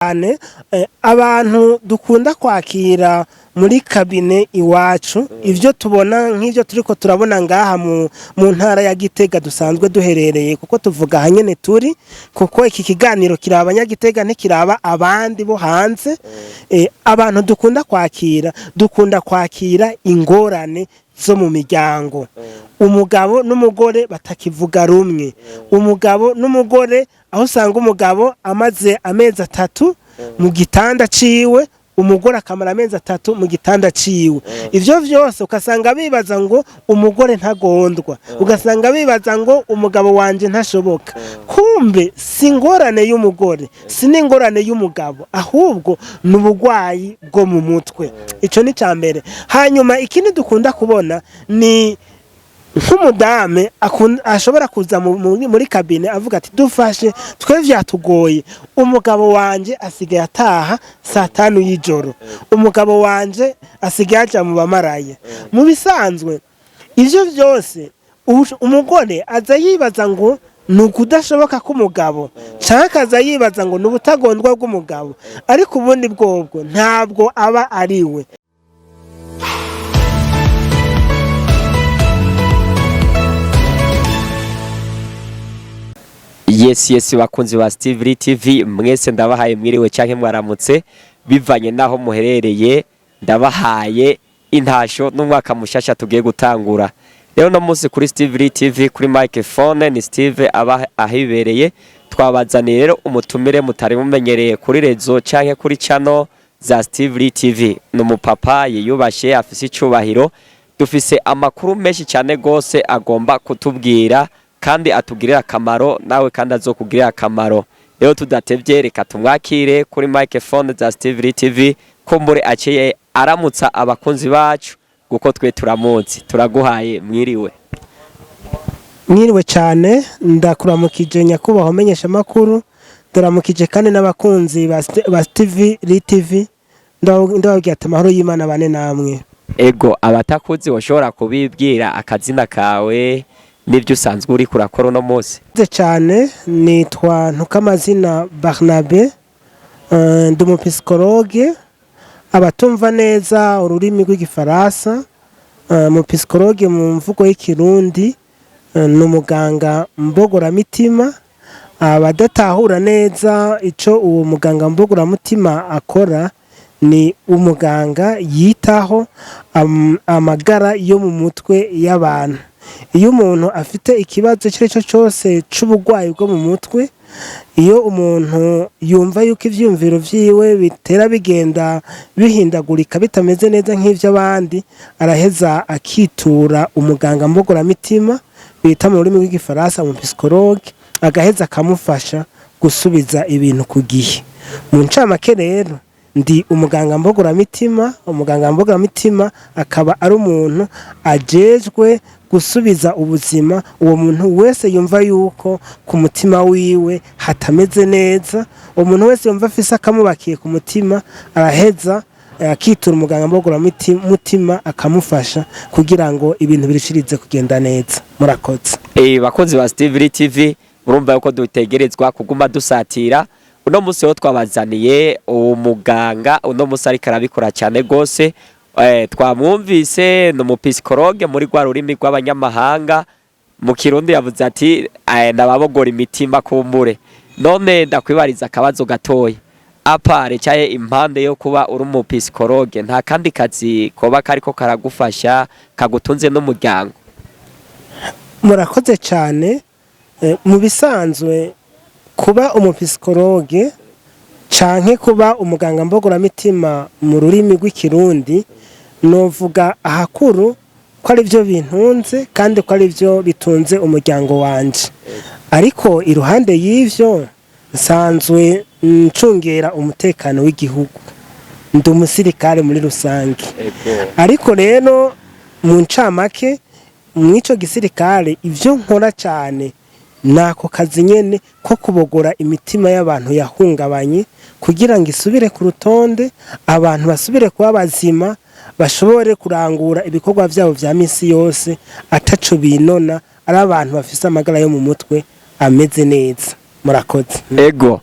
Cyane abantu dukunda kwakira muri cabinet iwacu, ibyo tubona nk'ibyo turiko turabona ngaha mu ntara ya Gitega dusanzwe duherereye, kuko tuvuga ahanyene turi, kuko iki kiganiro kiraba abanyagitega, ntikiraba abandi bo hanze. Abantu dukunda kwakira, dukunda kwakira ingorane zo mu miryango, umugabo n'umugore batakivuga rumwe, umugabo n'umugore, aho usanga umugabo amaze amezi 3 mu gitanda ciwe, umugore akamara amezi 3 mu gitanda ciwe. Ivyo vyose ugasanga bibaza ngo umugore ntagondwa, ugasanga bibaza ngo umugabo wanje ntashoboka. Kumbe si ingorane y'umugore, si n'ingorane y'umugabo, ahubwo ni uburwayi bwo mu mutwe. Ico ni ca mbere. Hanyuma ikindi dukunda kubona ni nk'umudame ashobora kuza muri cabinet avuga ati: "Dufashe, twe vyatugoye, umugabo wanje asigaye ataha saa 5 y'ijoro, umugabo wanje asigaye aja mu bamaraya." Mu bisanzwe ivyo vyose umugore aza yibaza ngo ni ukudashoboka k'umugabo, canke akaza yibaza ngo ni ubutagondwa bw'umugabo, ariko ubundi bwobwo ntabwo aba ari we. Yes, bakunzi ba Steve TV mwese, ndabahaye mwiriwe canke mwaramutse bivanye naho muherereye. Ndabahaye intasho n'umwaka mushasha tugiye gutangura. Rero no munsi kuri Steve TV, kuri microphone ni Steve aba ahibereye. Twabazaniye rero umutumire mutari mumenyereye kuri réseau canke kuri channel za Steve TV. Ni umupapa yiyubashe, afise icubahiro. Dufise amakuru menshi cyane gose agomba kutubwira kandi atugirira akamaro, nawe kandi azokugirira akamaro. Rero tudatevye, reka tumwakire kuri microphone za Steve TV, kumbure aciye aramutsa abakunzi bacu, kuko twe turamuzi. Turaguhaye mwiriwe. Mwiriwe cyane, ndakuramukije nyakubahwa menyesha makuru, ndaramukije kandi n'abakunzi ba TV TV. Ndababwira ati: "Amahoro y'Imana bane namwe." Ego, abatakuzi washobora kubibwira akazina kawe n'ibyo usanzwe uri kurakora uno munsi? Murakoze cyane. Nitwa Ntukamazina Barnabe, ndi umupsychologue. Abatumva neza ururimi rw'igifaransa, umupsychologue mu mvugo y'ikirundi ni umuganga mbogoramitima. Abadatahura neza ico uwo muganga mbogoramutima akora, ni umuganga yitaho amagara yo mu mutwe y'abantu. Iyo umuntu afite ikibazo icyo ari cyo cyose c'uburwayi bwo mu mutwe, iyo umuntu yumva yuko ivyiyumviro vyiwe bitera bigenda bihindagurika, bitameze neza nk'ivy'abandi, araheza akitura umuganga mbogoramitima bita mu rurimi rw'igifaransa mu psychologue, agaheza akamufasha gusubiza ibintu ku gihe. Mu ncamake rero, ndi umuganga mbogoramitima. Umuganga mbogoramitima akaba ari umuntu ajejwe gusubiza ubuzima uwo muntu wese yumva yuko ku mutima wiwe hatameze neza. Umuntu wese yumva afise akamubakiye ku mutima araheza akitura umuganga mbogoramutima, akamufasha kugira ngo ibintu birushirize kugenda neza. Murakoze. Bakunzi ba Steve TV, murumva yuko dutegerezwa kuguma dusatira. Uno munsi wo twabazaniye umuganga, uno munsi ariko arabikora cyane gose. Twamwumvise, ni umupsychologue muri rwa rurimi rw'abanyamahanga. Mu kirundi yavuze ati nababogora imitima. Kumbure none ndakwibariza akabazo gatoya: à part cyaye impande yo kuba uri umupsychologue, nta kandi kazi koba kariko karagufasha kagutunze n'umuryango? Murakoze cyane. Mu bisanzwe kuba umupsychologue canke kuba umuganga mbogoramitima mu rurimi rw'ikirundi, novuga ahakuru ko ari byo bintunze kandi ko ari byo bitunze umuryango wanje. Ariko iruhande y'ivyo, nsanzwe ncungera umutekano w'igihugu, ndi umusirikare muri rusange. Ariko rero mu ncamake, mw'ico gisirikare ivyo nkora cyane ni ako kazi nyene ko kubogora imitima y'abantu yahungabanye kugira ngo isubire ku rutonde, abantu basubire kuba bazima, bashobore kurangura ibikorwa vyabo vya misi yose ataco binona, ari abantu bafise amagara yo mu mutwe ameze neza. Murakoze. Ego.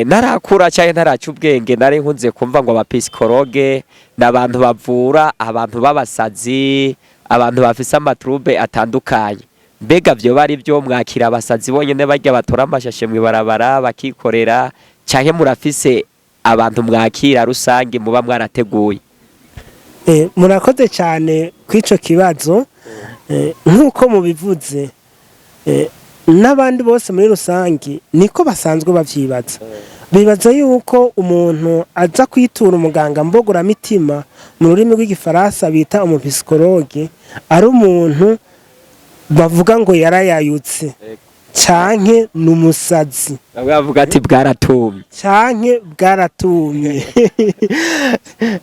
Narakura cyane, ntaraca ubwenge, nari nkunze kumva ngo abapsychologues ni abantu bavura abantu b'abasazi, abantu bafise amatroubles atandukanye. Mbega vyoba ari byo? Mwakira abasazi bonyene barya batora amashashe mw'ibarabara bakikorera, canke murafise abantu mwakira rusange muba mwarateguye? Murakoze cyane kw'ico kibazo. Nk'uko mubivuze, n'abandi bose muri rusange niko basanzwe bavyibaza. Bibaza yuko umuntu aza kwitura umuganga mbogoramitima, mu rurimi rw'igifaransa bita umupsychologue, ari umuntu bavuga ngo yarayayutse canke ni umusazi. Bamwe bavuga ati bwaratumye. Canke bwaratumye.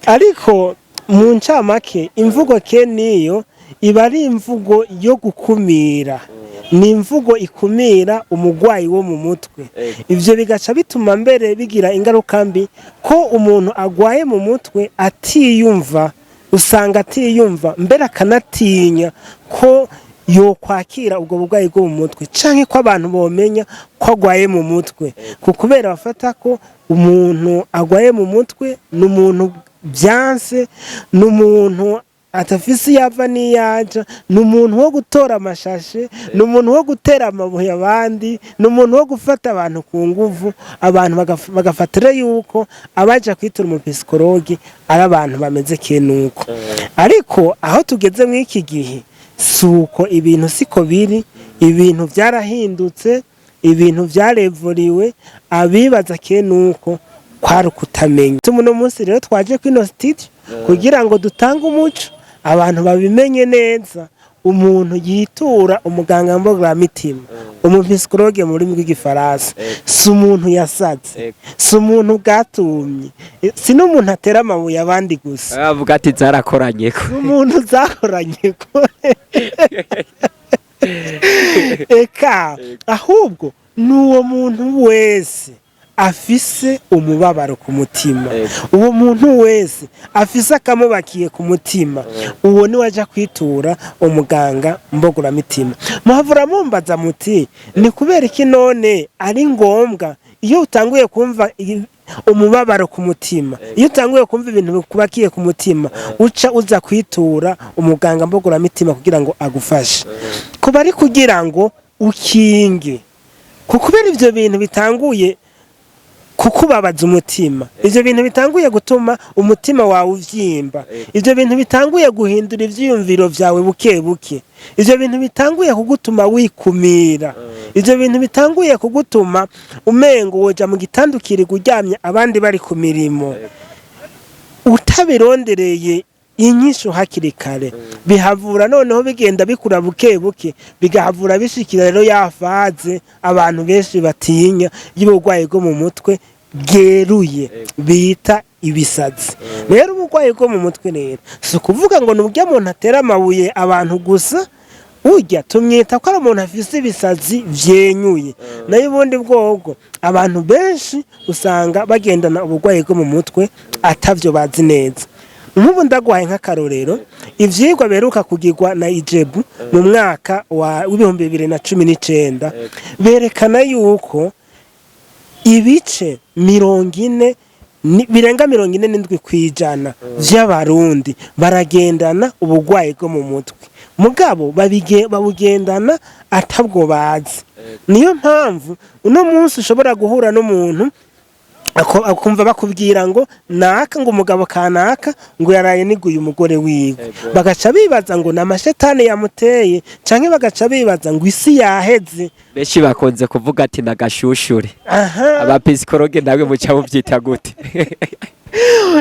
Ariko mu ncamake, imvugo ke niyo iba ari imvugo yo gukumira, ni imvugo ikumira umugwayi wo mu mutwe. Ivyo bigaca bituma mbere bigira ingaruka mbi ko umuntu agwaye mu mutwe atiyumva, usanga atiyumva, mbere akanatinya ko yokwakira ubwo burwayi bwo mu mutwe canke ko abantu bomenya ko agwaye mu mutwe, ku kubera bafata ko umuntu agwaye mu mutwe ni umuntu byanse, ni umuntu atafise iyo ava n'iyaja, ni umuntu wo gutora amashashe, ni umuntu wo gutera amabuye abandi, ni umuntu wo gufata abantu ku nguvu. Abantu bagafatira yuko abaja kwitura umupsychologue ari abantu bameze kenuko. Ariko aho tugeze muri iki gihe si uko, ibintu siko biri, ibintu byarahindutse, ibintu byarevuriwe. Abibaza kenuko kwari ukutamenya. Uno munsi rero twaje kwino studio kugira ngo dutange umuco, abantu babimenye neza. Umuntu yitura umuganga mbogaramitima, umupsychologue mu rurimi rw'igifaransa, si umuntu yasaze, si umuntu bwatumye, si n'umuntu atera amabuye abandi gusa. Bavuga ati zarakoranye ko. Si umuntu zakoranye ko, eka, ahubwo ni uwo muntu wese afise umubabaro ku mutima, uwo muntu wese afise akamubakiye ku mutima, uwo niwe aja kwitura umuganga mbogoramitima. Muhavura mumbaza muti ni kubera iki none ari ngombwa? Iyo utanguye kumva umubabaro ku mutima, iyo utanguye kumva ibintu bikubakiye ku mutima, uca uza kwitura umuganga mbogoramitima kugira ngo agufashe, kuba ari kugira ngo ukinge, kubera ivyo bintu bitanguye kukubabaza umutima, ivyo bintu bitanguye gutuma umutima wawe uvyimba, ivyo bintu bitanguye guhindura ivyiyumviro vyawe buke buke, ivyo bintu bitanguye kugutuma wikumira, ivyo bintu bitanguye kugutuma umengo woja mu gitanda ukirirwa uryamye abandi bari ku mirimo, utabirondereye inyishu hakiri kare, bihavura noneho bigenda bikura buke buke, bigahavura bishikira rero ya phase abantu benshi batinya y'uburwayi bwo mu mutwe bweruye bita ibisazi. Rero uburwayi bwo mu mutwe rero si ukuvuga ngo ni uburyo umuntu atera amabuye abantu gusa. Urya tumwita ko ari umuntu afise ibisazi vyenyuye. Nayo ubundi bwobwo abantu benshi usanga bagendana uburwayi bwo mu mutwe atavyo bazi neza. Nk'ubu ndaguhaye nk'akarorero, ivyigwa biheruka kugirwa na IJEBU mu mwaka wa 2019 berekana yuko ibice 40 birenga 47% vy'abarundi baragendana uburwayi bwo mu mutwe, mugabo babugendana atabwo bazi. Niyo mpamvu uno munsi ushobora guhura n'umuntu akumva bakubwira ngo naka, ngo umugabo kanaka ngo yaraye niguye umugore wiwe, bagaca bibaza ngo ni amashetani yamuteye, canke bagaca bibaza ngo isi yaheze. Benshi bakunze kuvuga ati nagashyushure. Aha. Abapsychologues nawe muca mubyita gute?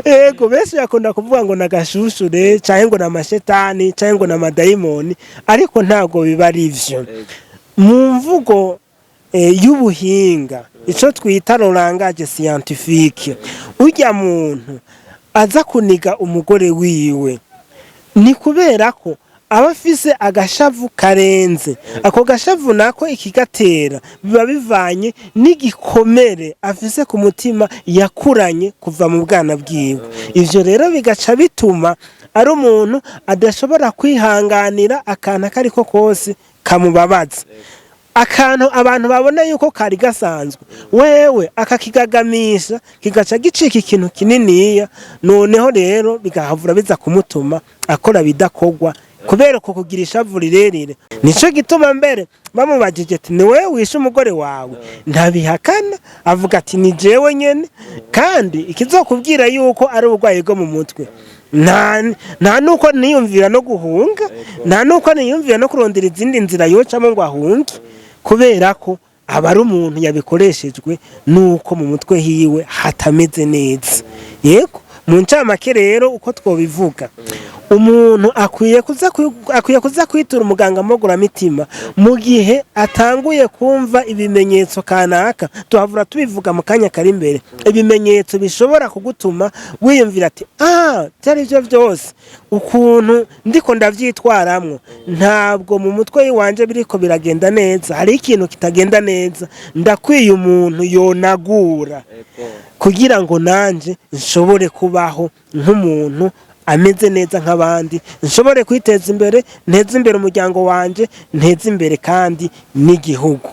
Ego, benshi bakunda kuvuga ngo nagashyushure, canke ngo ni amashetani, canke ngo ni amadayimoni, ariko ntabwo biba ari ivyo. Mu mvugo y'ubuhinga, ico twita langage scientifique, urya muntu aza kuniga umugore wiwe ni kubera ko aba afise agashavu karenze. Ako gashavu nako ikigatera biba bivanye n'igikomere afise ku mutima yakuranye kuva mu bwana bwiwe. Ivyo rero bigaca bituma ari umuntu adashobora kwihanganira akantu ako ariko kose kamubabaza. Akantu abantu babona yuko kari gasanzwe, wewe akakigagamisha kigaca gicika ikintu kininiya. Noneho rero bigahavura biza kumutuma akora bidakogwa kubera uko kugira ishavu rirerire. Nico gituma mbere bamubajije ati: "Ni wewe wishe umugore wawe?" Ntabihakana, avuga ati: "Ni jewe nyene." Kandi ikizokubwira yuko ari uburwayi bwo mu mutwe, nta nuko niyumvira no guhunga, nta nuko niyumvira no kurondera izindi nzira yocamo ngo ahunge, kubera ko aba ari umuntu yabikoreshejwe nuko mu mutwe hiwe hatameze neza. Yego, mu ncamake rero uko twobivuga, umuntu akwiye kuza kwitura umuganga muguramitima mu gihe atanguye kumva ibimenyetso kanaka. Tuhavura tubivuga mu kanya kari imbere, ibimenyetso bishobora kugutuma wiyumvira ati: "Ah, byari byo byose, ukuntu ndiko ndavyitwaramwo, ntabwo mu mutwe w'iwanje biriko biragenda neza, hari ikintu kitagenda neza, ndakwiye umuntu yonagura kugira ngo nanje nshobore kubaho nk'umuntu ameze neza nk'abandi, nshobore kwiteza imbere, nteze imbere umuryango wanje, nteze imbere kandi n'igihugu."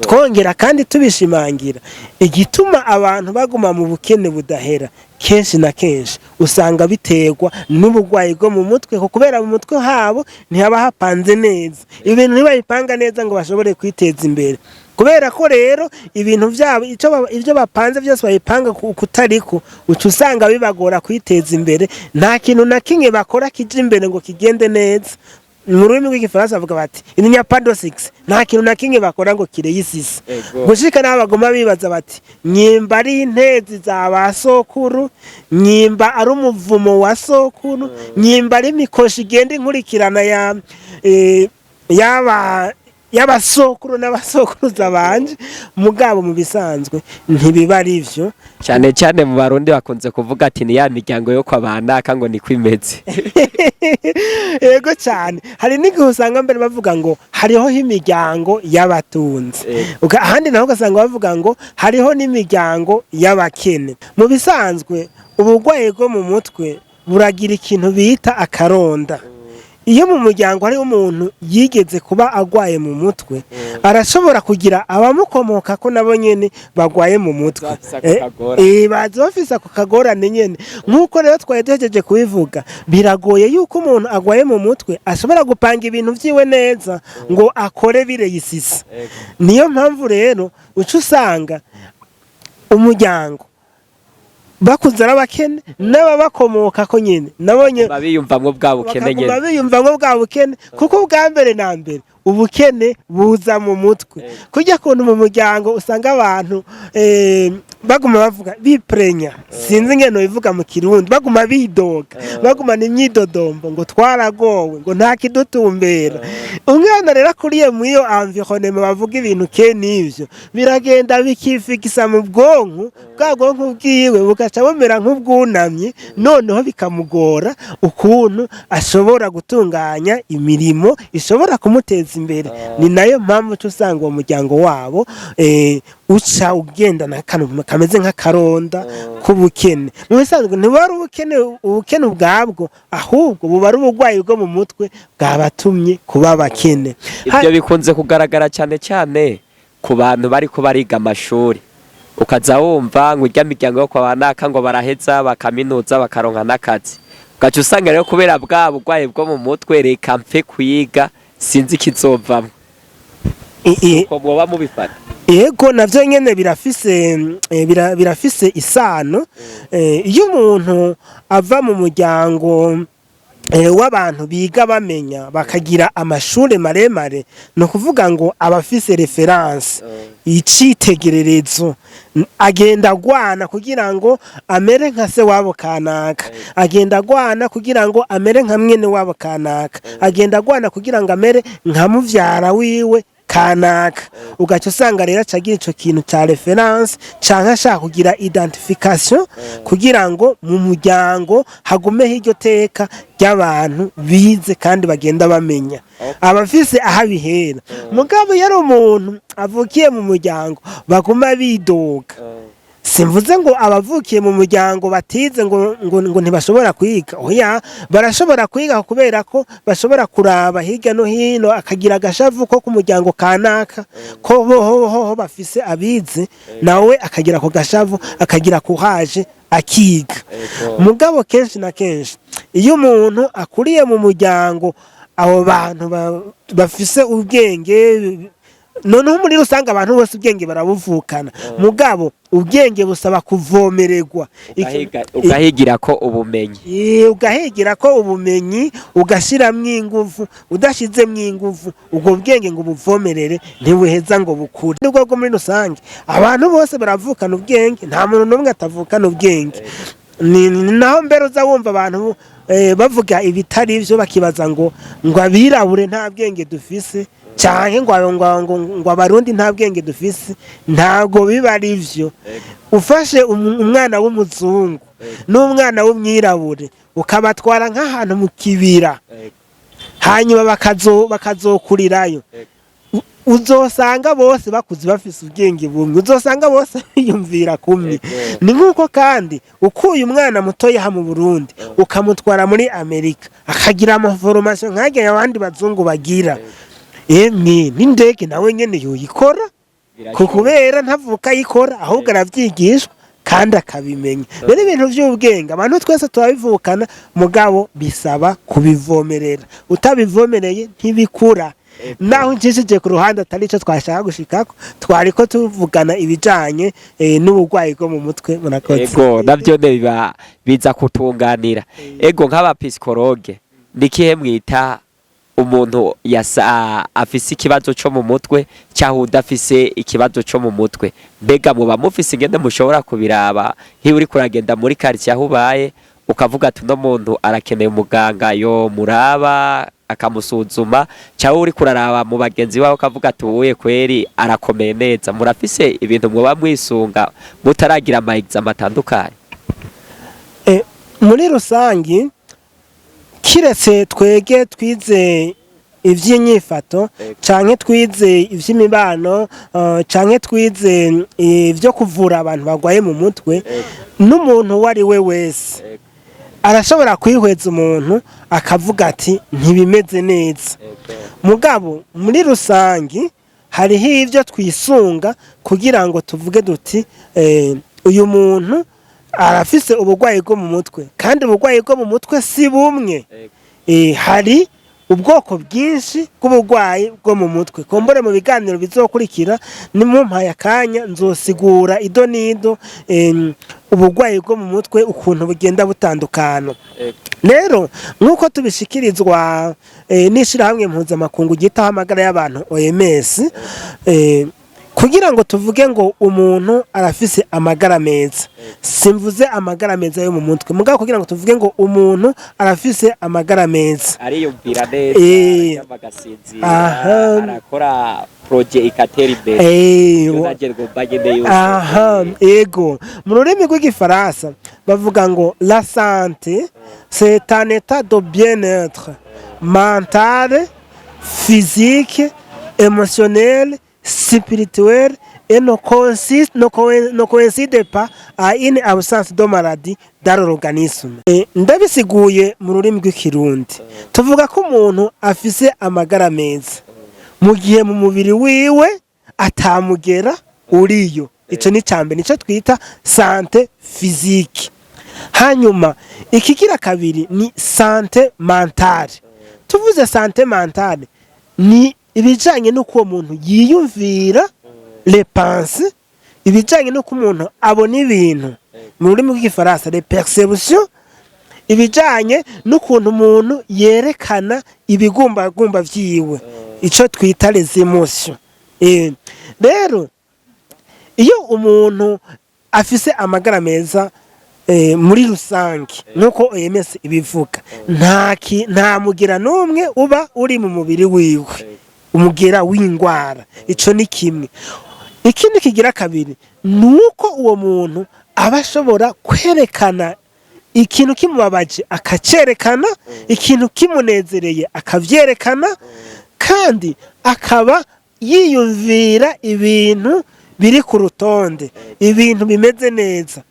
Twongera kandi tubishimangira, igituma abantu baguma mu bukene budahera, kenshi na kenshi usanga biterwa n'uburwayi bwo mu mutwe, kubera mu mutwe habo ntihaba hapanze neza, ibintu ntibabipanga neza ngo bashobore kwiteza imbere. Kubera ko rero ibintu byabo, ibyo bapanze byose babipanga kutariko, uca usanga bibagora kwiteza imbere. Nta kintu na kimwe bakora kija imbere ngo kigende neza. Mu rurimi rw'Igifaransa bavuga bati: "Il n'y a pas de succès." Nta kintu na kimwe bakora ngo kireyisise. Gushika n'aho baguma bibaza bati: "Nyimba ari intezi za ba sokuru, nyimba ari umuvumo wa sokuru, nyimba ari imikoshi igenda inkurikirana ya yaba y'abasokuru n'abasokuruza banje." Mugabo mu bisanzwe ntibiba ari vyo. Cyane cyane mu Barundi bakunze kuvuga ati: "Ni ya miryango yo kwa banaka ngo niko imeze." Yego cyane, hari n'igihe usanga mbere bavuga ngo hariho imiryango y'abatunzi, ahandi naho ugasanga bavuga ngo hariho n'imiryango y'abakene. Mu bisanzwe uburwayi bwo mu mutwe buragira ikintu bita akaronda. Iyo mu muryango hariho umuntu yigeze kuba agwaye mu mutwe, arashobora kugira abamukomoka ko nabo nyene bagwaye mu mutwe. Bafise ako kagorane. Baza bafise ako kagorane nyene. Nk'uko rero twari duhejeje kubivuga, biragoye yuko umuntu agwaye mu mutwe ashobora gupanga ibintu vyiwe neza ngo akore bireyisisa. Niyo mpamvu rero uca usanga umuryango bakuze ari abakene, n'ababakomoka ko nyene nabo nyene babiyumvamwo bwa bukene bakaguma nyene. Biyumvamwo bwa bukene, kuko ubwa mbere na mbere ubukene buza mu mutwe. Kurya kuntu mu muryango usanga abantu baguma bavuga biprenya, sinzi ingene bivuga mu Kirundi, baguma bidoga, bagumana imyidodombo ngo twaragowe, ngo nta kidutumbera. Umwana rero akuriye mu iyo environnement bavuga ibintu ke n'ivyo, biragenda bikifikisa mu bwonko, bwa bwonko bwiwe bugaca bumera nk'ubwunamye, noneho bikamugora ukuntu ashobora gutunganya imirimo ishobora kumuteza imbere. Ni nayo mpamvu uca usanga uwo muryango wabo uca ugendana akantu kameze nk'akaronda k'ubukene. Mu bisanzwe ntibuba ari ubukene, ubukene ubwabwo, ahubwo buba ari uburwayi bwo mu mutwe bwabatumye kuba abakene. Ibyo bikunze kugaragara cyane cyane ku bantu bariko bariga amashuri, ukaza wumva ngo irya miryango yo kwa banaka ngo baraheza bakaminuza bakaronka n'akazi, ugaca usanga rero kubera bwa burwayi bwo mu mutwe: "Reka mpfe kwiga, sinzi ikizovamwo." Uko mwoba mubifata? Yego, navyo nyene birafise birafise isano. Iyo umuntu ava mu muryango w'abantu biga bamenya, bakagira amashure maremare, ni ukuvuga ngo abafise référence, icitegererezo, agenda agwana kugira ngo amere nka se wabo kanaka, agenda agwana kugira ngo amere nka mwene wabo kanaka, agenda agwana kugira ngo amere nka muvyara wiwe kanaka. Ugaca usanga rero acagira ico kintu ca référence, canke ashaka kugira identification kugira ngo mu muryango hagumeho iryo teka ry'abantu bize kandi bagenda bamenya, abafise aho abihera. Mugabo iyo ari umuntu avukiye mu muryango baguma bidoga, sinzi ingene nobivuga mu Kirundi, Simvuze ngo abavukiye mu muryango batize ngo ntibashobora kwiga. Oya, barashobora kwiga, kubera ko bashobora kuraba hirya no hino, akagira agashavu ko ku muryango kanaka ko boho bafise abize, nawe akagira ako gashavu, akagira kuhaje, akiga. Mugabo kenshi na kenshi, iyo umuntu akuriye mu muryango abo bantu bafise ubwenge, noneho muri rusange abantu bose ubwenge barabuvukana, mugabo ubwenge busaba kuvomererwa. Ugahigira ko ubumenyi. Ugahigira ko ubumenyi, ugashiramwo inguvu. Udashizemwo inguvu ubwo bwenge ngo ubuvomerere, ntibuheza ngo bukure. Nubwo bwo muri rusange abantu bose baravukana ubwenge, nta muntu n'umwe atavukana ubwenge. Ni naho mbere uza wumva abantu bavuga ibitari byo, bakibaza ngo abirabure nta bwenge dufise, canke ngo abarundi nta bwenge dufise. Ntabwo biba ari vyo. Ufashe umwana w'umuzungu n'umwana w'umwirabure, ukabatwara nk'ahantu mu kibira, hanyuma bakazokurirayo, uzosanga bose bakuze bafise ubwenge bumwe, uzosanga bose biyumvira kumwe. Ni nk'uko kandi ukuye umwana mutoya aha mu Burundi, ukamutwara muri Amerika, akagira ama formation nk'arya abandi bazungu bagira, emwe, n'indege nawe nyene yoyikora, kubera ntavuka ayikora, ahubwo aravyigishwa kandi akabimenya. Rero ibintu vy'ubwenge abantu twese turabivukana, mugabo bisaba kubivomerera. Utabivomereye ntibikura. Naho ncishije ku ruhande, atari ico twashaka gushikako, twariko tuvugana ibijanye n'uburwayi bwo mu mutwe. Murakoze. Ego, navyo ne biba biza kutunganira. Ego, nk'aba psychologue, nikihe mwita umuntu yasa afise ikibazo co mu mutwe cyangwa udafise ikibazo co mu mutwe? Mbega muba mufise ingene mushobora kubiraba, nk'iyo uri kuragenda muri quartier aho ubaye, ukavuga ati uno muntu arakeneye umuganga yo muraba akamusuzuma, cyangwa uri kuraraba mu bagenzi bawe ukavuga ati uwuye kweri arakomeye neza? Murafise ibintu muba mwisunga mutaragira ama examen atandukanye? Muri rusangi, kiretse twege twize ivy'inyifato, canke twize ivy'imibano, canke twize ivyo kuvura abantu bagwaye mu mutwe, n'umuntu uwo ari we wese arashobora kwihweza umuntu akavuga ati ntibimeze neza. Mugabo muri rusangi hariho ivyo twisunga kugira ngo tuvuge duti uyu muntu arafise uburwayi bwo mu mutwe. Kandi uburwayi bwo mu mutwe si bumwe. Hari ubwoko bwinshi bw'uburwayi bwo mu mutwe. Kumbure mu biganiro bizokurikira, nimumpaye akanya, nzosigura ido n'ido uburwayi bwo mu mutwe ukuntu bugenda butandukana. Rero nk'uko tubishikirizwa n'ishirahamwe mpuzamakungu ryitaho amagara y'abantu, OMS, kugira ngo tuvuge ngo umuntu arafise amagara meza, simvuze amagara meza yo mu mutwe, mugabo kugira ngo tuvuge ngo umuntu arafise amagara meza, ariyumvira neza, araryama agasinzira, arakora projet ikatera imbere. Iyo nanjye ngomba nyene yuko Aha, ego. Mu rurimi rw'igifaransa bavuga ngo la santé, c'est un état de bien-être mental, physique, émotionnel, spirituel et ne consiste ne coïncide pas à une absence de maladie dans l'organisme. Ndabisiguye mu rurimi rw'ikirundi, tuvuga ko umuntu afise amagara meza mu gihe mu mubiri wiwe atamugera uriyo. Ico ni cambere, nico twita santé physique. Hanyuma ikigira kabiri ni santé mentale. Tuvuze santé mentale, ni ibijanye n'uko uwo muntu yiyumvira, les pensées, ibijanye n'uko umuntu abona ibintu, mu rurimi rw'igifaransa les perceptions, ibijanye n'ukuntu umuntu yerekana ibigumbagumba vyiwe, ico twita les émotions. Rero iyo umuntu afise amagara meza, muri rusange nk'uko OMS ibivuga, nta mugira n'umwe uba uri mu mubiri wiwe, umugera w'indwara. Ico ni kimwe. Ikindi kigira kabiri ni uko uwo muntu aba ashobora kwerekana ikintu kimubabaje akacerekana, ikintu kimunezereye akavyerekana, kandi akaba yiyumvira ibintu. biri ku rutonde, ibintu bimeze neza,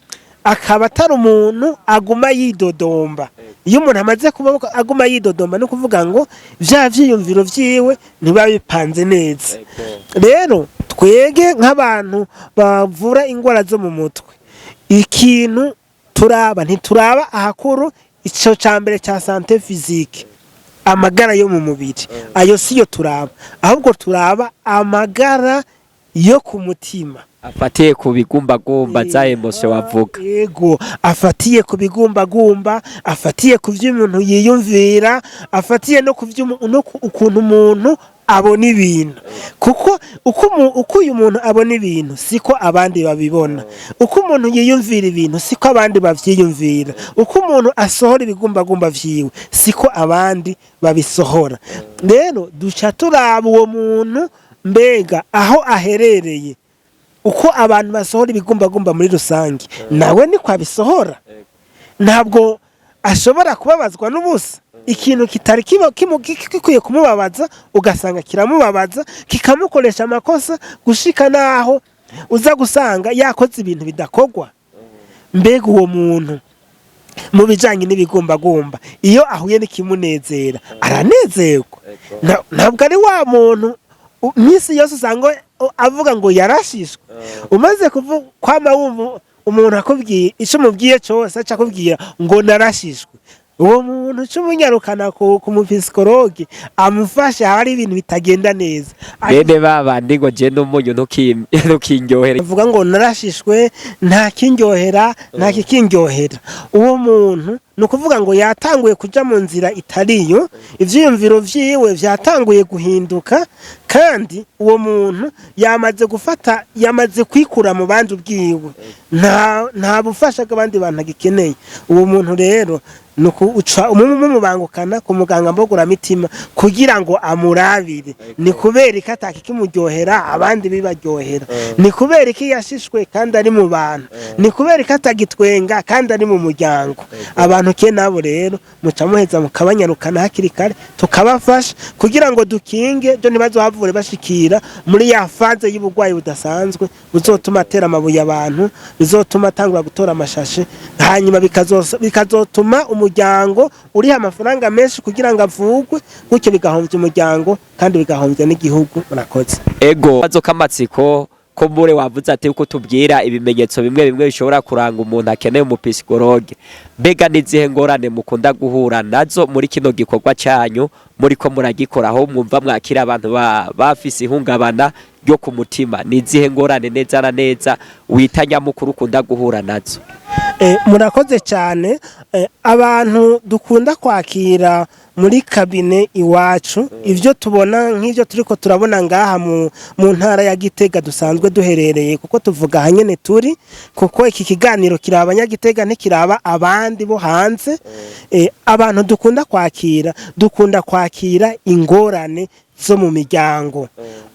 akaba atari umuntu aguma yidodomba. Iyo umuntu amaze kuba aguma yidodomba, no kuvuga ngo vya vyiyumviro vyiwe ntibiba bipanze neza. Rero twege nk'abantu bavura ingwara zo mu mutwe, ikintu turaba, ntituraba ahakuru ico ca mbere ca santé physique, amagara yo mu mubiri, ayo siyo turaba, ahubwo turaba amagara yo ku mutima. Afatiye ku bigumbagumba, za émotions wavuga. Yego, afatiye ku bigumbagumba, afatiye ku vyo umuntu yiyumvira, afatiye no ku vyo no ku ukuntu umuntu abona ibintu, kuko uko uyu muntu abona ibintu siko abandi babibona, uko umuntu yiyumvira ibintu siko abandi bavyiyumvira, uko umuntu asohora ibigumbagumba vyiwe siko abandi babisohora. Rero duca turaba uwo muntu, mbega aho aherereye, uko abantu basohora ibigumbagumba muri rusange, nawe niko abisohora? Ntabwo ashobora kubabazwa n'ubusa, ikintu kitari gikwiye kumubabaza ugasanga kiramubabaza, kikamukoresha amakosa, gushika naho uza gusanga yakoze ibintu bidakorwa. Mbega uwo muntu mu bijanye n'ibigumbagumba, iyo ahuye n'ikimunezera aranezerwa? Ntabwo ari wa muntu minsi yose usanga avuga ngo yarashishwe. Umaze kwama wumva umuntu akubwiye, ico umubwiye cose aca akubwira ngo narashishwe, uwo muntu uca umunyarukana ku mu psychologue amufashe, haba hari ibintu bitagenda neza. Bene babandi ngo je n'umunyu ntukindyohere. Avuga ngo narashishwe, nta kindyohera, nta kikindyohera. Uwo muntu ni ukuvuga ngo yatanguye kuja mu nzira itariyo, ivyiyumviro vyiwe vyatanguye guhinduka, kandi uwo muntu yamaze gufata, yamaze kwikura mu bandi ubwiwe, nta bufasha bw'abandi bantu agikeneye. Uwo muntu rero ni uca mumubangukana ku muganga mbogoramitima kugira ngo amurabire ni kubera ko atakikimuryohera abandi bibaryohera, ni kubera ko yashishwe kandi ari mu bantu, ni kubera ko atagitwenga kandi ari mu muryango. Abantu ke nabo rero muca muheza mukabanyarukana hakiri kare, tukabafasha kugira ngo dukinge byo ntibazohavure bashikira muri ya phase y'uburwayi budasanzwe buzotuma atera amabuye abantu, bizotuma atangura gutora amashashe, hanyuma bikazotuma umuryango uriha amafaranga menshi kugira ngo avugwe, gutyo bigahombya umuryango kandi bigahombya n'igihugu. Murakoze. Ego, kabazo k'amatsiko ko mure wavuze ati uko tubwira ibimenyetso bimwe bimwe bishobora kuranga umuntu akeneye umu psychologue, mbega n'izihe ngorane mukunda guhura nazo muri kino gikorwa cyanyu muri ko muragikora, aho mwumva mwakira abantu bafise ihungabana ryo ku mutima? Ni izihe ngorane neza na neza wita nyamukuru ukunda guhura nazo? Murakoze cyane. Abantu dukunda kwakira muri cabinet iwacu, ivyo tubona nk'ivyo turiko turabona ngaha mu ntara ya Gitega dusanzwe duherereye, kuko tuvuga ahanyene turi, kuko iki kiganiro kiraba abanyagitega, ntikiraba abandi bo hanze. Abantu dukunda kwakira, dukunda kwakira ingorane zo mu miryango,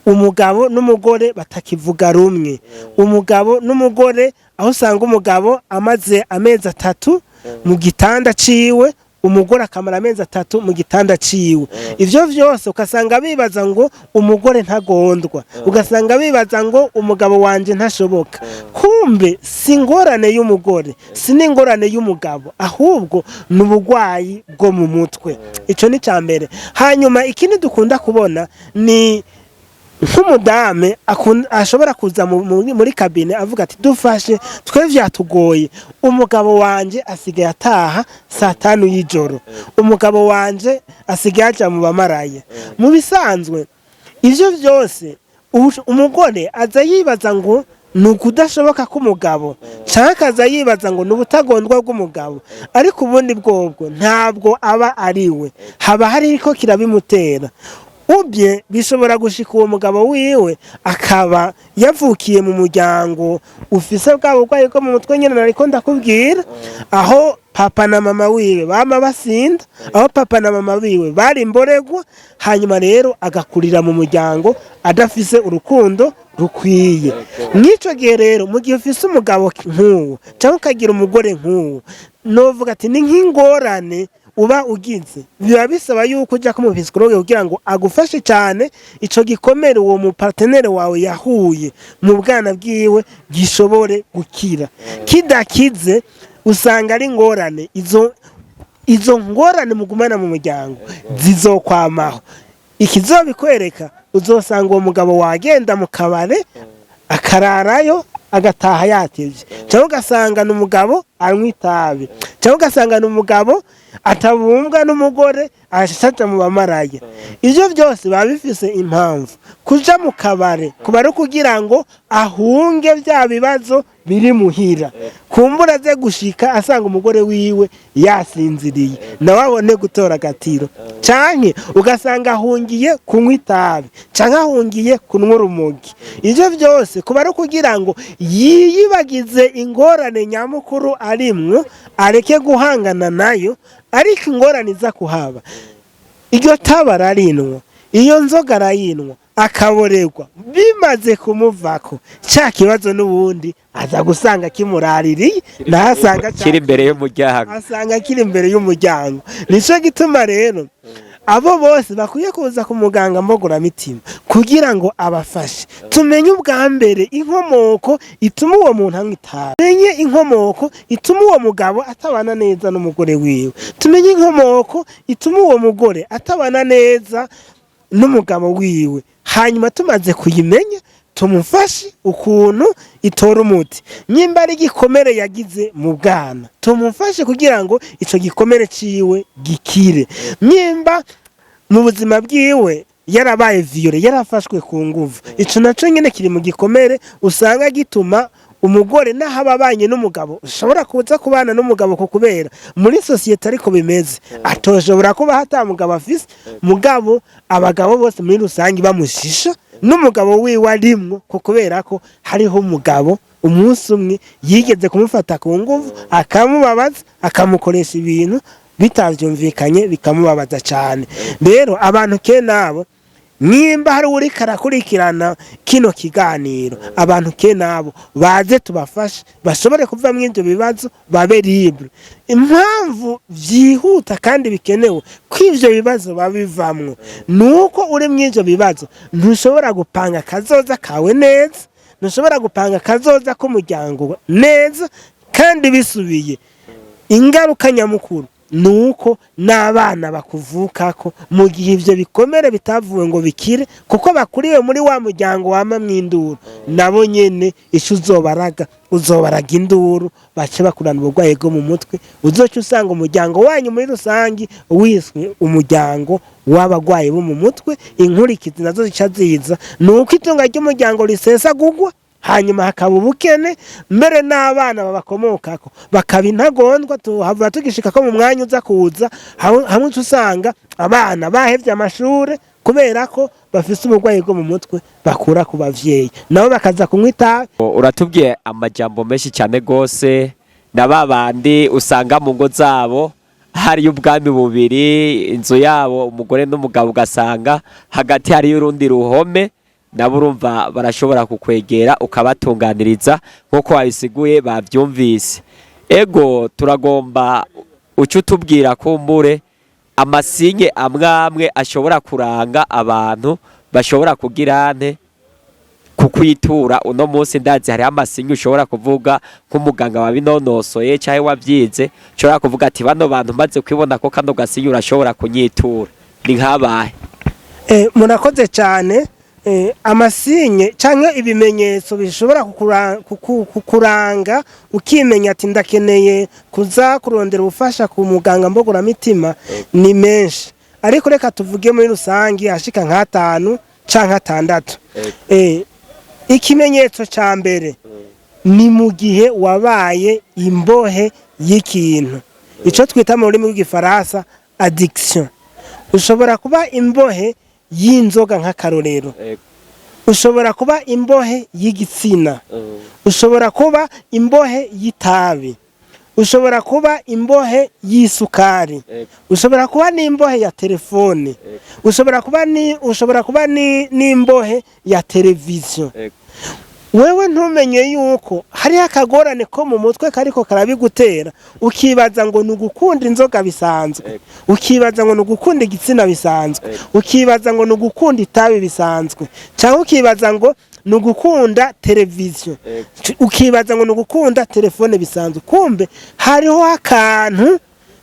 umugabo n'umugore batakivuga rumwe, umugabo n'umugore aho usanga umugabo amaze amezi 3 mu gitanda ciwe, umugore akamara amezi 3 mu gitanda ciwe. Ivyo vyose ugasanga bibaza ngo umugore ntagondwa, ugasanga bibaza ngo umugabo wanje ntashoboka. Kumbe si ingorane y'umugore, si n'ingorane y'umugabo, ahubwo ni uburwayi bwo mu mutwe. Ico ni ca mbere. Hanyuma ikindi dukunda kubona ni nk'umudame ashobora kuza muri cabinet avuga ati: "Dufashe, twe vyatugoye, umugabo wanje asigaye ataha saa 5 y'ijoro, umugabo wanje asigaye aja mu bamaraya." Mu bisanzwe ivyo vyose umugore aza yibaza ngo ni ukudashoboka k'umugabo, canke akaza yibaza ngo ni ubutagondwa bw'umugabo, ariko ubundi bwobwo ntabwo aba ari we, haba hariko kirabimutera. Ubye bishobora gushika uwo mugabo wiwe akaba yavukiye mu muryango ufise bwa burwayi bwo mu mutwe nyene nariko ndakubwira, aho papa na mama wiwe bama basinda, aho papa na mama wiwe bari imboregwa, hanyuma rero agakurira mu muryango adafise urukundo rukwiye. Mw'ico gihe rero, mu gihe ufise umugabo nk'uwo cyangwa ukagira umugore nk'uwo, novuga ati ni nk'ingorane. uba ugize, biba bisaba yuko ujya ku mupsychologue kugira ngo agufashe cyane ico gikomere uwo mupartenaire wawe yahuye mu bwana bwiwe gishobore gukira. Kidakize, usanga ari ingorane. Izo ngorane mugumana mu muryango zizokwamaho. Ikizobikwereka, uzosanga uwo mugabo wagenda mu kabare akararayo, agataha yatevye, cyangwa ugasanga ni umugabo anywa itabi, cyangwa ugasanga ni umugabo atabumbwa n'umugore, ashaja mu bamaraya. Ivyo byose biba bifise impamvu. Kuja mu kabare kuba ari kugira ngo ahunge bya bibazo biri muhira, kumbura aze gushika asanga umugore wiwe yasinziriye, nawe abone gutora agatiro, canke ugasanga ahungiye kunywa itabi, canke ahungiye kunywa urumogi. Ivyo byose kuba ari kugira ngo yiyibagize ingorane nyamukuru arimwo, areke guhangana nayo. Ariko ingorane iza kuhaba, iryo taba ararinwa, iyo nzoga arayinwa, akaborerwa, bimaze kumuvako, cya kibazo n'ubundi aza gusanga kimuraririye, naho asanga kiri imbere y'umuryango. Asanga kiri imbere y'umuryango. Nicyo gituma rero abo bose bakwiye kuza ku muganga mbogoramitima kugira ngo abafashe tumenye ubwa mbere inkomoko ituma uwo muntu anywa itabi, tumenye inkomoko ituma uwo mugabo atabana neza n'umugore wiwe, tumenye inkomoko ituma uwo mugore atabana neza n'umugabo wiwe. Hanyuma tumaze kuyimenya, tumufashe ukuntu itora umuti. Nyimba ari igikomere yagize mu bwana, tumufashe kugira ngo ico gikomere ciwe gikire. Nyimba mu buzima bwiwe yarabaye violé, yarafashwe ku nguvu, ico naco nyene kiri mu gikomere usanga gituma umugore naho aba abanye n'umugabo, ushobora kuza kubana n'umugabo ku kubera muri société ariko bimeze, atoshobora kuba ata mugabo afise, mugabo abagabo bose muri rusange bamushisha, n'umugabo wiwe arimwo, ko kubera ko hariho umugabo umunsi umwe yigeze kumufata ku nguvu, akamubabaza, akamukoresha ibintu bitavyumvikanye, bikamubabaza cyane. Rero abantu ke nabo, nimba hari uriko arakurikirana kino kiganiro, abantu ke nabo baze tubafashe bashobore kuva mu ivyo bibazo, babe libre. Impamvu vyihuta kandi bikenewe ko ivyo bibazo babivamwo, nuko uri mu ivyo bibazo ntushobora gupanga akazoza kawe neza, ntushobora gupanga akazoza k'umuryango neza. Kandi bisubiye, ingaruka nyamukuru ni uko n'abana bakuvukako mu gihe ivyo bikomere bitavuwe ngo bikire, kuko bakuriye muri wa muryango wama mw'induru, nabo nyene ico uzobaraga, uzobaraga induru, bace bakurana uburwayi bwo mu mutwe. Uzoca usanga umuryango wanyu muri rusangi wiswe umuryango w'abagwayi bo mu mutwe. Inkurikizi nazo zica ziza ni uko itunga ry'umuryango risesagurwa, hanyuma hakaba ubukene, mbere n'abana babakomokako bakaba intagondwa. Tuhava tugishika ko mu mwanya uza kuza, hamwe uca usanga abana bahevye amashure kubera ko bafise uburwayi bwo mu mutwe bakura ku bavyeyi, nabo bakaza kunywa itabi. Uratubwiye amajambo menshi cyane gose. Na ba bandi usanga mu ngo zabo hariyo ubwami bubiri, inzu yabo umugore n'umugabo ugasanga hagati hariyo urundi ruhome, nabo urumva barashobora kukwegera ukabatunganiriza nk'uko wabisiguye, bavyumvise. Ego, turagomba uce utubwira kumbure amasignes amwe amwe ashobora kuranga abantu bashobora kugira nte kukwitura uno munsi. Ndazi hariho amasignes ushobora kuvuga nk'umuganga wabinonosoye cyangwa wabyize, ushobora kuvuga ati bano bantu maze kwibona ko kano gasigne urashobora kunyitura, ni nk'abahe? Murakoze cyane. Amasignes canke ibimenyetso bishobora kukuranga ukimenya ati ndakeneye kuza kurondera ubufasha ku muganga mbogoramitima ni menshi, ariko reka tuvuge muri rusangi ashika nk'atanu canke atandatu. Ikimenyetso ca mbere ni mu gihe wabaye imbohe y'ikintu, ico twita mu rurimi rw'igifaransa addiction. Ushobora kuba imbohe y'inzoga nk'akarorero, ushobora kuba imbohe y'igitsina, ushobora kuba imbohe y'itabi, ushobora kuba imbohe y'isukari, ushobora kuba n'imbohe ya telefone, ushobora kuba ni ushobora kuba ni n'imbohe ya televiziyo. Wewe ntumenye yuko hariho akagorane ko mu mutwe kariko karabigutera, ukibaza ngo ni ugukunda inzoga bisanzwe, ukibaza ngo ni ugukunda igitsina bisanzwe, ukibaza ngo ni ugukunda itabi bisanzwe, cyangwa ukibaza ngo ni ugukunda televiziyo, ukibaza ngo ni ugukunda telefone bisanzwe. Kumbe hariho akantu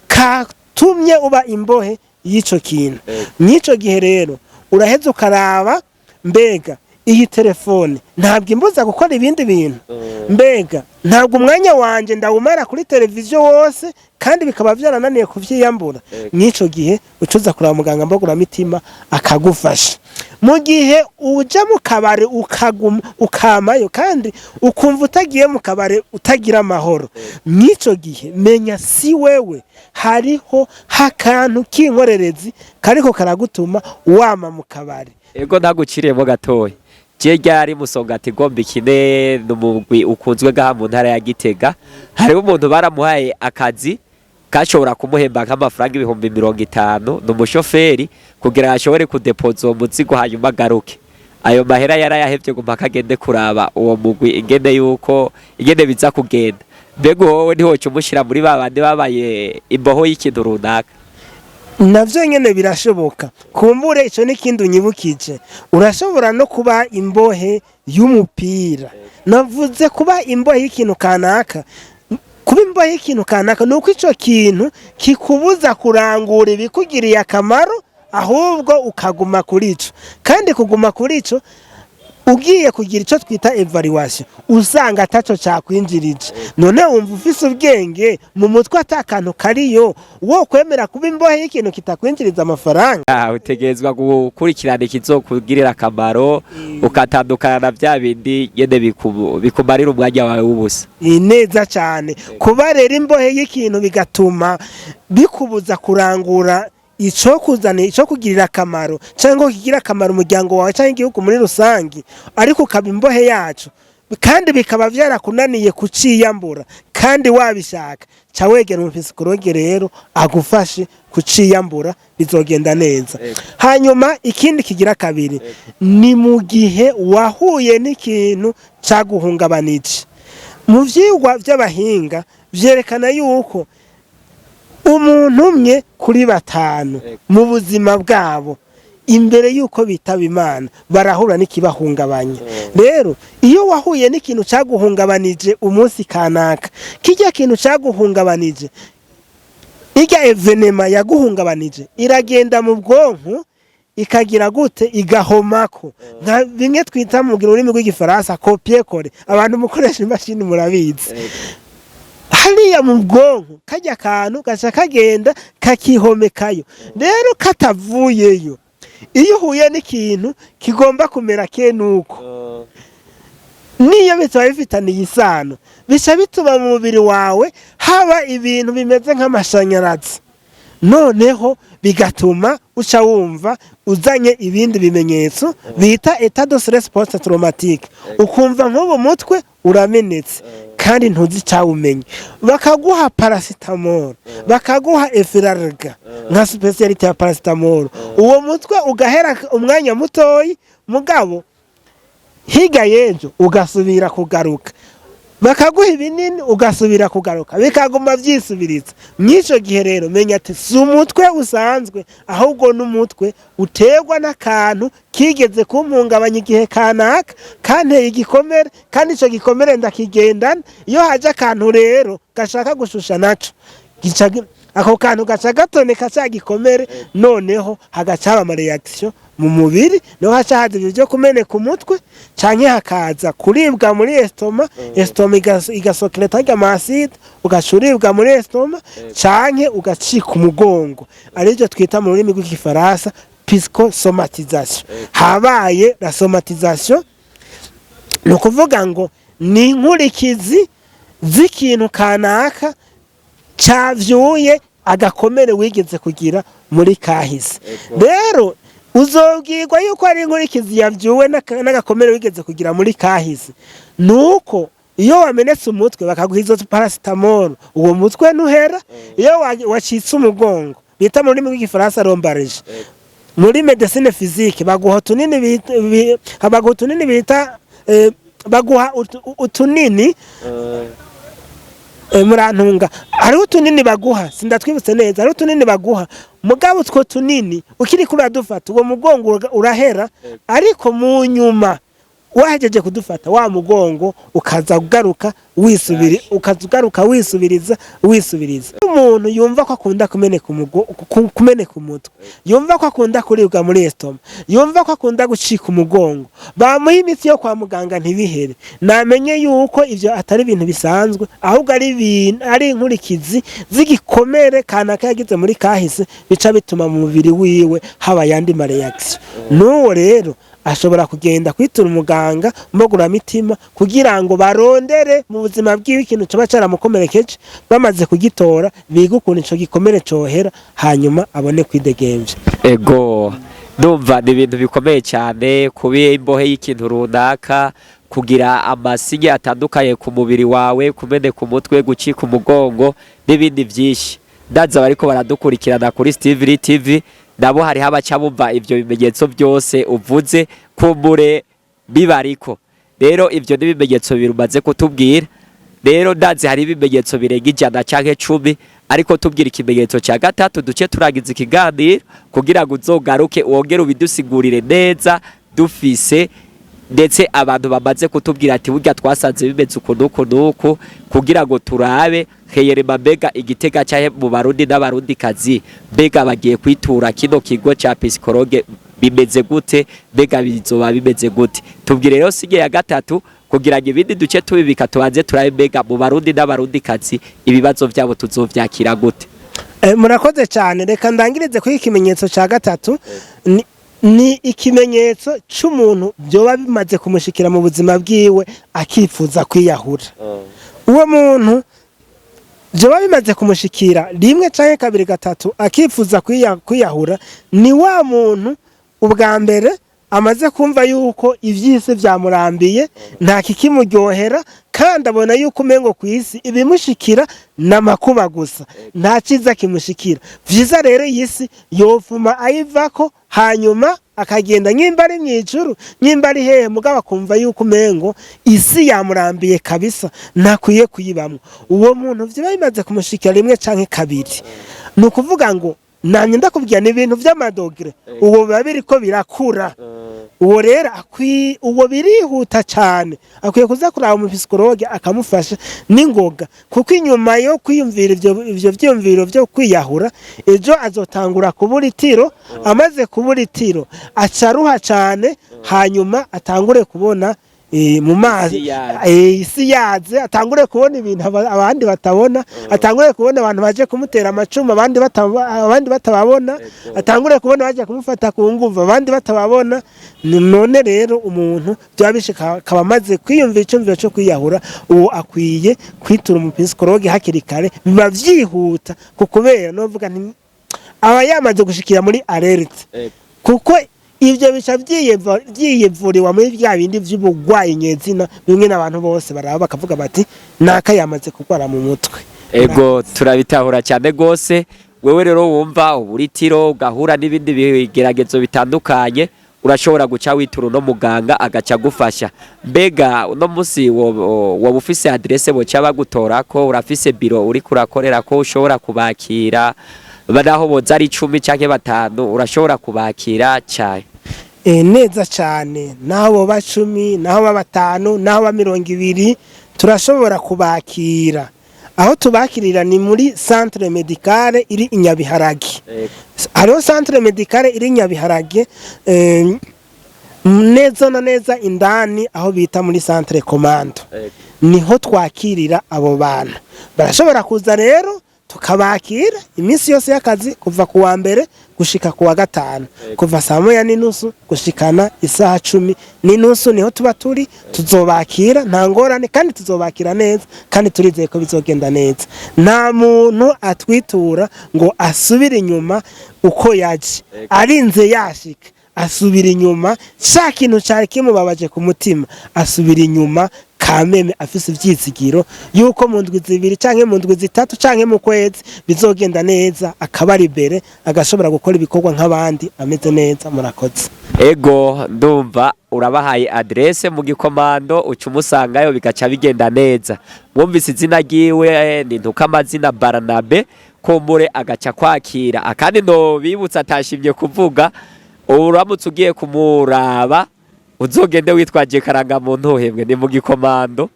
katumye uba imbohe y'ico kintu. Mw'ico gihe rero uraheza ukaraba: mbega iyi telefone ntabwo imbuza gukora ibindi bintu? Mbega ntabwo umwanya wanje ndawumara kuri televiziyo wose, kandi bikaba byarananiye kuvyiyambura? Mw'ico gihe ucuza kuraba muganga mboguramitima akagufasha. Mu gihe uja mu kabare ukaguma ukamayo, kandi ukumva utagiye mu kabare utagira amahoro, mw'ico gihe menya si wewe, hariho hakantu k'inkorerezi kariko karagutuma wama mu kabare. Ego, ntaguciriyemo gatoya, je ryari Musongati igomba ikine n'umugwi ukunzwe gaha mu ntara ya Gitega, hariho umuntu baramuhaye akazi kashobora kumuhemba nk'amafaranga 50,000, ni umushoferi, kugira ngo ashobore kudepoza uwo muzigo hanyuma agaruke. Ayo mahera yarayahevye ngo mpaka agende kuraba uwo mugwi ingene yuko ingene biza kugenda. Mbega wowe ntiwoca umushira muri ba bandi babaye imboho y'ikintu runaka? Navyo nyene birashoboka. Kumbure ico n'ikindi unyibukije, urashobora no kuba imbohe y'umupira. Navuze kuba imbohe y'ikintu kanaka. Kuba imbohe y'ikintu kanaka ni uko ico kintu kikubuza kurangura ibikugiriye akamaro, ahubwo ukaguma kuri ico. Kandi kuguma kuri ico, ugiye kugira ico twita évaluation, usanga ataco cakwinjirije. None wumva ufise ubwenge mu mutwe ata kantu kariyo, wo kwemera kuba imbohe y'ikintu kitakwinjiriza amafaranga? Ah, utegerezwa gukurikirana ikizokugirira akamaro, ukatandukana na bya bindi nyene bikumarira umwanya wawe w'ubusa. Ni neza cyane. Kuba rero imbohe y'ikintu bigatuma bikubuza kurangura ico kuzana, ico kugirira akamaro, cyangwa kigira akamaro umuryango wawe cyangwa igihugu muri rusange, ariko ukaba imbohe yacu, kandi bikaba byarakunaniye kuciyambura kandi wabishaka, ca wegera umu psychologue rero agufashe kuciyambura, bizogenda neza. Hanyuma ikindi kigira kabiri ni mu gihe wahuye n'ikintu caguhungabanije. Mu vyigwa vy'abahinga vyerekana yuko umuntu umwe kuri batanu mu buzima bwabo imbere yuko bitaba Imana barahura n'ikibahungabanya. Rero iyo wahuye n'ikintu cyaguhungabanije umunsi kanaka, kijya kintu cyaguhungabanije, irya événement yaguhungabanije, iragenda mu bwonko ikagira gute? Igahomako, nka bimwe twita mu rurimi rw'Igifaransa copier-coller. Abantu mukoresha imashini murabizi. Hariya mu bwonko kajya akantu gaca kagenda kakihomekayo. Rero katavuyeyo, iyo uhuye n'ikintu kigomba kumera kenuko, niyo bitaba bifitaniye isano, bica bituma mu mubiri wawe haba ibintu bimeze nk'amashanyarazi, noneho bigatuma uca wumva uzanye ibindi bimenyetso bita état de stress post traumatique, ukumva nk'ubu mutwe uramenetse kandi ntuzi icyawumenye. Bakaguha paracétamol, bakaguha Efferalgan nka spécialité ya paracétamol, uwo mutwe ugahera umwanya mutoyi, mugabo higa y'ejo ugasubira kugaruka, bakaguha ibinini ugasubira kugaruka, bikaguma vyisubiriza. Mw'ico gihe rero menya ati si umutwe usanzwe, ahubwo n'umutwe uterwa n'akantu kigeze kumpungabanya igihe kanaka, kanteye igikomere, kandi ico gikomere ndakigendana. Iyo haje akantu rero gashaka gushusha naco, ako kantu gaca gatoneka ca gikomere, noneho hagaca haba ama réaction mu mubiri, niho haca haza ivyo vyo kumeneka umutwe, canke hakaza kuribwa muri estomac. Estomac igasokereta harya ama acide, ugaca uribwa muri estomac, canke ugacika umugongo, arivyo twita mu rurimi rw'Igifaransa psychosomatisation. Habaye la somatisation, ni ukuvuga ngo ni inkurikizi z'ikintu kanaka cavyuye agakomere wigeze kugira muri kahise. Rero uzobwirwa yuko ari inkurikizi yavyuwe n'agakomere wigeze kugira muri kahise, nuko iyo wamenetse umutwe bakaguha izo paracétamol, uwo mutwe ntuhera. Iyo wacitse umugongo, bita mu rurimi rw'Igifaransa lombalgie, muri médecine physique baguha utunini bita Baguha utunini. Murantunga, hariho utunini baguha, sindatwibutse neza, hariho utunini baguha, mugabo utwo tunini ukiriko uradufata uwo mugongo urahera, ariko mu nyuma wahejeje kudufata wa mugongo ukaza ugaruka wisubiri, ukaza ugaruka wisubiriza wisubiriza. Umuntu yumva ko akunda kumeneka umutwe, yumva ko akunda kuribwa muri estomac, yumva ko akunda gucika umugongo, bamuha imiti yo kwa muganga ntibihere, namenye yuko ivyo atari ibintu bisanzwe, ahubwo ari ibintu ari inkurikizi z'igikomere kanaka yagize muri kahise, bica bituma mu mubiri wiwe haba ayandi ma réactions. N'uwo rero ashobora kugenda kwitura umuganga mboguramitima kugira ngo barondere mu buzima bwiwe ikintu coba caramukomerekeje. Bamaze kugitora, biga ukuntu ico gikomere cohera, hanyuma abone kwidegemvya. Ego, ndumva ni ibintu bikomeye cyane kuba imbohe y'ikintu runaka, kugira amasinye atandukanye ku mubiri wawe, kumeneka umutwe, gucika umugongo n'ibindi byinshi. Ndaza bariko baradukurikirana kuri Steve TV nabo hariho abaca bumva ivyo bimenyetso byose uvuze, kumbure bibariko. Rero ivyo ni ibimenyetso bibiri umaze kutubwira. Rero ndazi hari ibimenyetso birenga 100 canke 10, ariko tubwira ikimenyetso cya gatatu duce turangiza ikiganiro, kugira ngo uzogaruke wongere ubidusigurire neza, dufise ndetse abantu bamaze kutubwira ati burya twasanze bimeze uku n'uku n'uku, kugira ngo turabe heyerema mbega igitega cyahe mu Barundi n'Abarundikazi, mbega bagiye kwitura kino kigo cya psychologue bimeze gute, mbega bizoba bimeze gute. Tubwire rero signe ya gatatu, kugira ngo ibindi duce tubibika, tubanze turabe mbega mu Barundi n'Abarundikazi ibibazo byabo tuzovyakira gute. Murakoze cyane. Reka ndangirize kuri ikimenyetso cya gatatu. Ni ikimenyetso c'umuntu byoba bimaze kumushikira mu buzima bwiwe akifuza kwiyahura. Uwo muntu byoba bimaze kumushikira rimwe canke kabiri, gatatu, akifuza kwiyahura, ni wa muntu ubwa mbere amaze kumva yuko ivy'isi vyamurambiye, nta kikimuryohera, kandi abona yuko umengo ku isi ibimushikira n'amakuba gusa, nta ciza kimushikira. Vyiza rero iyi si yovuma ayivako, hanyuma akagenda nyimba ari mw'ijuru, nyimba ari hehe, mugabo akumva yuko umengo isi yamurambiye kabisa, ntakwiye kuyibamwo. Uwo muntu vyoba bimaze kumushikira rimwe canke kabiri, ni ukuvuga ngo nanye ndakubwira ni ibintu vy'ama degrés, uwo biba biriko birakura. Uwo rero uwo birihuta cyane, akwiye kuza kuraba umu psychologue akamufasha n'ingoga, kuko inyuma yo kwiyumvira ivyo vyiyumviro vyo kwiyahura, ejo azotangura kubura itiro. Amaze kubura itiro, acaruha cyane, hanyuma atangure kubona mu mazi Isi yaze. Isi yaze, atangure kubona ibintu abandi batabona, atangure kubona abantu baje kumutera amacumu abandi batababona, atangure kubona baje kumufata ku nguvu abandi batababona. None rero umuntu byaba bishika akaba amaze kwiyumvira icumviro cyo kwiyahura, uwo akwiye kwitura umu psychologue hakiri kare. Biba vyihuta ku kubera novuga nti aba yamaze gushikira muri alerte, kuko ivyo bica vyiyevuriwa muri vya bindi vy'ubugwayi nyezina, bimwe n'abantu bose baraba bakavuga bati naka yamaze kurwara mu mutwe. Ego, turabitahura cyane gose. Wewe rero wumva uburitiro, ugahura n'ibindi bigeragezo bitandukanye, urashobora guca witura uno muganga agaca agufasha. Mbega uno musi woba ufise adresse boca bagutorako? Urafise biro uriko urakorera ko ushobora kubakira, naho boza ari 10 canke 5, urashobora kubakira cyane? Neza cyane. Naho boba 10, naho ba 5, naho ba 20, turashobora kubakira. Aho tubakirira ni muri centre médicale iri i Nyabiharage. Hariho centre médicale iri i Nyabiharage, neza na neza indani aho bita muri centre commando, niho twakirira abo bantu. Barashobora kuza rero tukabakira iminsi yose y'akazi, kuva ku wa mbere gushika ku wa gatanu, kuva saa 1:30 gushikana isaha 10:30, niho tuba turi. Tuzobakira nta ngorane, kandi tuzobakira neza, kandi turizeye ko bizogenda neza. Nta muntu atwitura ngo asubire inyuma uko yaje. Arinze yashika asubira inyuma ca kintu cari kimubabaje ku mutima, asubira inyuma. Kameme afise ivyizigiro yuko mu ndwi 2 canke mu ndwi 3 canke mu kwezi bizogenda neza, akaba ari imbere, agashobora gukora ibikorwa nk'abandi ameze neza. Murakoze. Ego, ndumva urabahaye adresse mu Gikomando, uca umusangayo bigaca bigenda neza. Mwumvise izina ryiwe ni Ntukamazina Barnabe, kumbure agaca kwakira. Akandi no bibutsa atashimye kuvuga, uramutse ugiye kumuraba uzogende witwaje karangamuntu, uhembwe ni mu Gikomando,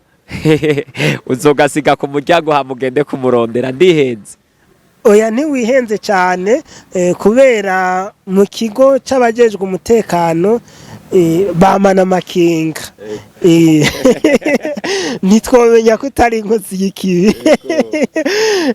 uzogasiga ku muryango hamugende kumurondera. Ndihenze? Oya, ntiwihenze cyane, kubera mu kigo c'abajejwe umutekano bamana amakinga. Ntitwomenya ko utari inkozi y'ikibi.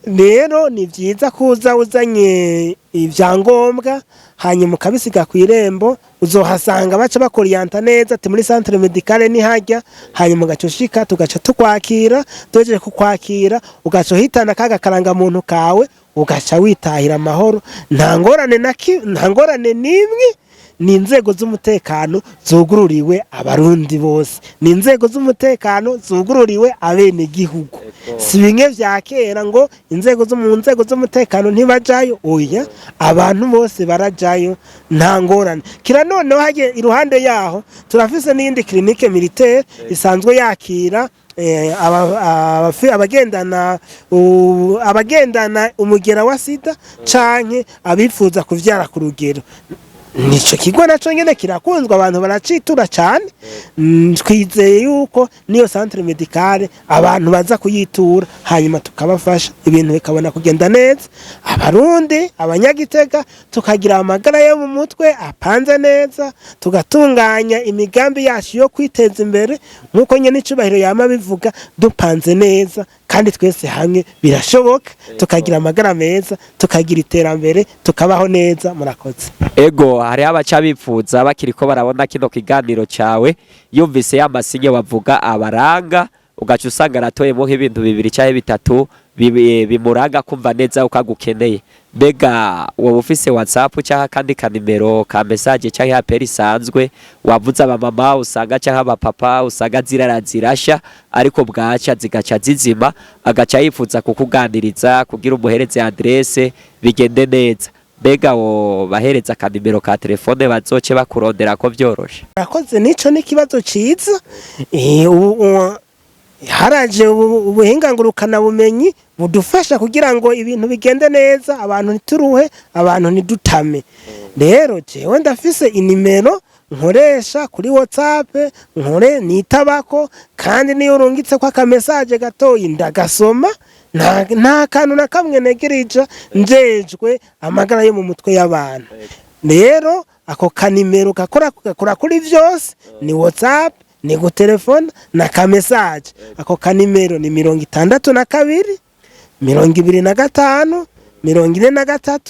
Rero ni byiza kuza uzanye ibyangombwa, hanyuma ukabisiga ku irembo, uzohasanga baca bakoriyanta neza ati muri centre médicale nihajya, hanyuma ugaca ushika, tugaca tukwakira. Tuhejeje kukwakira, ugaca uhitana kaga karangamuntu kawe, ugaca witahira amahoro, nta ngorane na nta ngorane n'imwe. Ni inzego z'umutekano zugururiwe Abarundi bose, ni inzego z'umutekano zugururiwe abenegihugu. Si bimwe vya kera ngo inzego zo mu nzego z'umutekano ntibajayo. Oya, abantu bose barajayo, nta ngorane. Kira noneho hagiye iruhande yaho turafise n'iyindi clinique militaire isanzwe yakira abagendana umugera wa sida canke abifuza kuvyara ku rugero. Nico kigo naco nyene kirakunzwe, abantu baracitura cane. Twizeye yuko niyo centre médicale abantu baza kuyitura, hanyuma tukabafasha, ibintu bikabona kugenda neza. Abarundi, Abanyagitega, tukagira amagara yo mu mutwe apanze neza, tugatunganya imigambi yacu yo kwiteza imbere nk'uko nyene icubahiro yama bivuga, dupanze neza kandi twese hamwe birashoboka, tukagira amagara meza, tukagira iterambere, tukabaho neza. Murakoze. Ego, hariho abaca bipfuza bakiriko barabona kino kiganiro cawe, yumvise ya masinye bavuga abaranga, ugaca usanga aratoyemo nk'ibintu bibiri canke bitatu bimuranga, kumva neza uko agukeneye. Mbega woba ufise WhatsApp canke akandi kanimero ka message canke appel isanzwe? Wavuze abamama usanga canke abapapa usanga zirara zirasha, ariko bwaca zigaca zizima, agaca yifuza kukuganiriza kugira umuhereze adresse bigende neza. Mbega wo bahereza akanimero ka telefone bazoce bakurondera ko vyoroshe? Murakoze, nico ni ikibazo ciza. Haraje ubuhinga ngurukana bumenyi budufasha kugira ngo ibintu bigende neza, abantu ntituruhe, abantu ntidutame. Rero jewe ndafise inimero nkoresha kuri WhatsApp, nkore nitabako, kandi niyo urungitse ko akamesaje gatoyi ndagasoma. Nta kantu na kamwe negerija, njejwe amagara yo mu mutwe y'abantu. Rero ako kanimero gakora kuri vyose, ni WhatsApp, ni gutelefona na kamesaje. Ako kanimero ni 62 25 43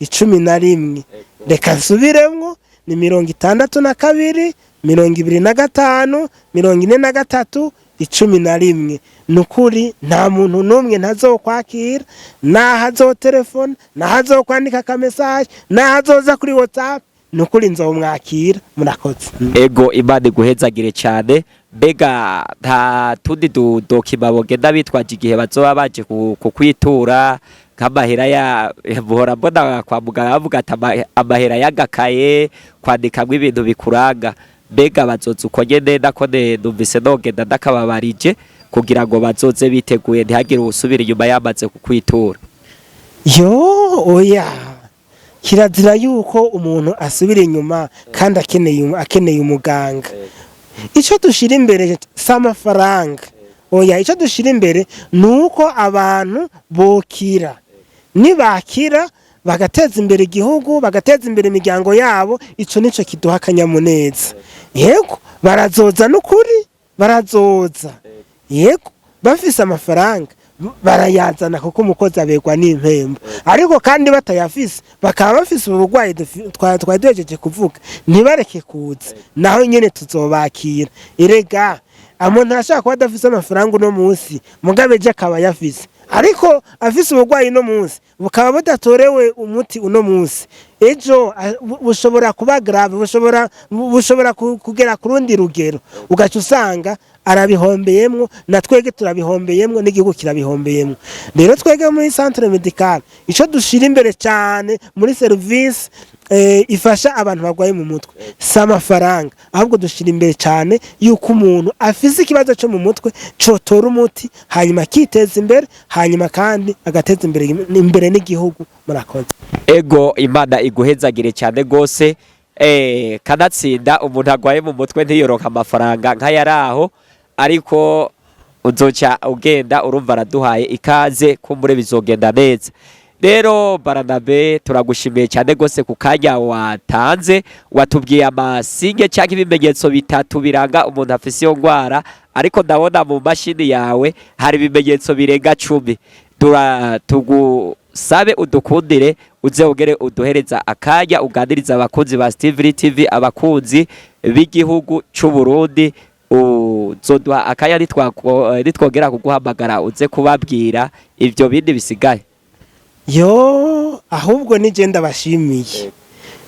11. Reka nsubiremwo, ni 62 25 43 11. Ni ukuri nta muntu n'umwe ntazokwakira, naho azotelefona, naho azokwandika akamesaje, naho azoza kuri WhatsApp, ni ukuri nzomwakira. Murakoze. Ego, Imana iguhezagire cyane. Mbega nta tundi documents bogenda bitwaje igihe bazoba baje kukwitura, nk'amahera ya muhora mbona kwa muganga bavuga ati amahera y'agakaye kwandikamwo ibintu bikuranga? Mbega bazoza uko nyene? Nako numvise nogenda ndakababarije kugira ngo bazoze biteguye, ntihagire uwusubira inyuma yamaze kukwitura. Yo, oya, kirazira yuko umuntu asubira inyuma kandi akeneye umuganga. Icyo dushira imbere si amafaranga, oya. Icyo dushira imbere ni uko abantu bokira. Nibakira bagateza imbere igihugu, bagateza imbere imiryango yabo, ico nico kiduha akanyamuneza. Yego, barazoza, n'ukuri barazoza. Yego, bafise amafaranga barayazana, kuko umukozi aberwa n'impembo. Ariko kandi batayafise, bakaba bafise ubu burwayi twari duhejeje kuvuga, ntibareke kuza, naho nyene tuzobakira. Erega umuntu arashobora kuba adafise amafaranga uno munsi, mugabe ejo akaba ayafise, ariko afise uburwayi uno munsi bukaba budatorewe umuti uno munsi. Ejo bushobora kuba grave, bushobora kugera ku rundi rugero, ugaca usanga arabihombeyemwo, na twege turabihombeyemwo, n'igihugu kirabihombeyemwo. Rero twege muri centre médical, ico dushira imbere cyane muri service ifasha abantu barwaye mu mutwe si amafaranga, ahubwo dushira imbere cyane yuko umuntu afise ikibazo cyo mu mutwe cotora umuti, hanyuma akiteza imbere, hanyuma kandi agateza imbere n'igihugu. Murakoze. Ego, Imana iguhezagire cyane gose. Kanatsinda umuntu agwaye mu mutwe ntiyoronka amafaranga nk'ayaraho, ariko uzoca ugenda urumva araduhaye ikaze, kumbure bizogenda neza. Rero Baranabe, turagushimiye cyane gose ku kanya watanze. Watubwiye amasinge cyangwa ibimenyetso bitatu biranga umuntu afise iyo ndwara, ariko ndabona mu mashini yawe hari ibimenyetso birenga 10. Tugusabe udukundire uze wongere uduhereza akanya uganiriza abakunzi ba Steve TV, abakunzi b'igihugu c'u Burundi. Uzoduha akanya nitwongera kuguhamagara, uze kubabwira ivyo bindi bisigaye. Yo, ahubwo nije ndabashimiye.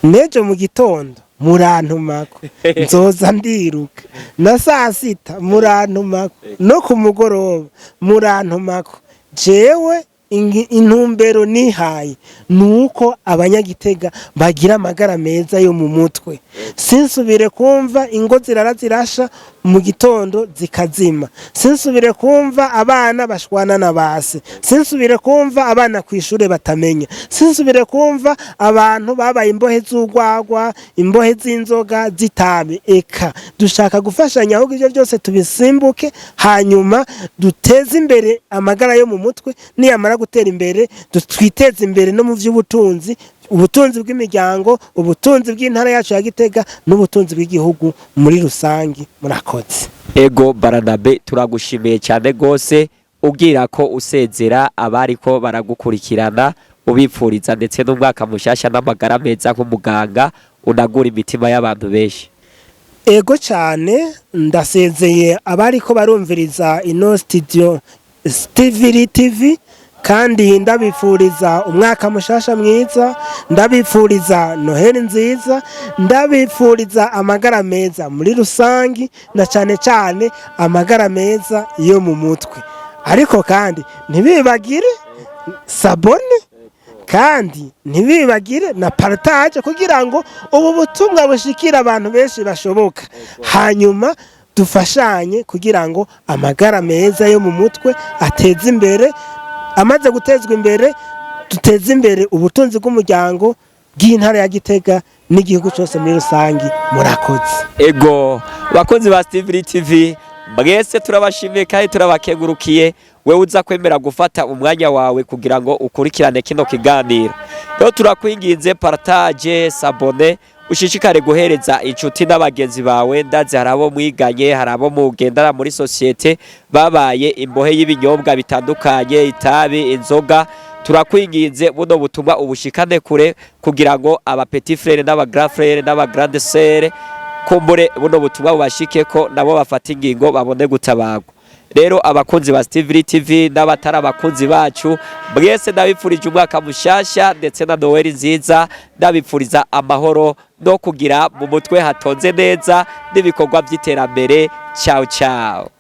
Nejo mu gitondo murantumako, nzoza ndiruka, na saa sita murantumako, no ku mugoroba murantumako. Jewe intumbero nihaye nuko abanyagitega bagira amagara meza yo mu mutwe. Sinsubire kumva ingo zirara zirasha, mu gitondo zikazima. Sinsubire kumva abana bashwana na base. Sinsubire kumva abana ku ishure batamenya. Sinsubire kumva abantu babaye imbohe z'urwagwa, imbohe z'inzoga, z'itabi. Eka dushaka gufashanya ahubwo ivyo byose tubisimbuke, hanyuma duteze imbere amagara yo mu mutwe. Niyamara gutera imbere, twiteze imbere no mu vy'ubutunzi, ubutunzi bw'imiryango, ubutunzi bw'intara yacu ya Gitega n'ubutunzi bw'igihugu muri rusangi. Murakoze. Ego Baranabe, turagushimiye cyane gose. Ubwira ko usezera abariko baragukurikirana, ubipfuriza ndetse n'umwaka mushasha n'amagara meza, nk'umuganga unagura imitima y'abantu benshi. Ego cyane, ndasezeye abariko barumviriza ino studio Steve TV, kandi ndabifuriza umwaka mushasha mwiza, ndabifuriza Noheli nziza, ndabifuriza amagara meza muri rusangi, na cyane cyane amagara meza yo mu mutwe. Ariko kandi ntibibagire s'abonner, kandi ntibibagire na partage, kugira ngo ubu butumwa bushikire abantu benshi bashoboka, hanyuma dufashanye kugira ngo amagara meza yo mu mutwe ateze imbere. Amaze gutezwa imbere, duteze imbere ubutunzi bw'umuryango, bw'intara ya Gitega n'igihugu cyose muri rusange. Murakoze. Ego, bakunzi ba Steve TV mwese, turabashimiye kandi turabakengurukiye. Wewe uza kwemera gufata umwanya wawe kugira ngo ukurikirane kino kiganiro, rero turakwinginze, partage, s'abonner, ushishikare guhereza inshuti n'abagenzi bawe. Ndazi hari abo mwiganye, hari abo mugendana muri société babaye imbohe y'ibinyobwa bitandukanye, itabi, inzoga. Turakwinginze, buno butumwa ubushikane kure, kugira ngo aba petit frère n'aba grand frère n'aba grande sœur, kumbure buno butumwa bubashike ko nabo bafata ingingo, babone gutabagwa. Rero abakunzi ba Steve TV n'abatari abakunzi bacu mwese, ndabipfurije umwaka mushasha ndetse na Noel nziza. Ndabipfuriza amahoro no kugira mu mutwe hatonze neza n'ibikorwa by'iterambere. Ciao ciao.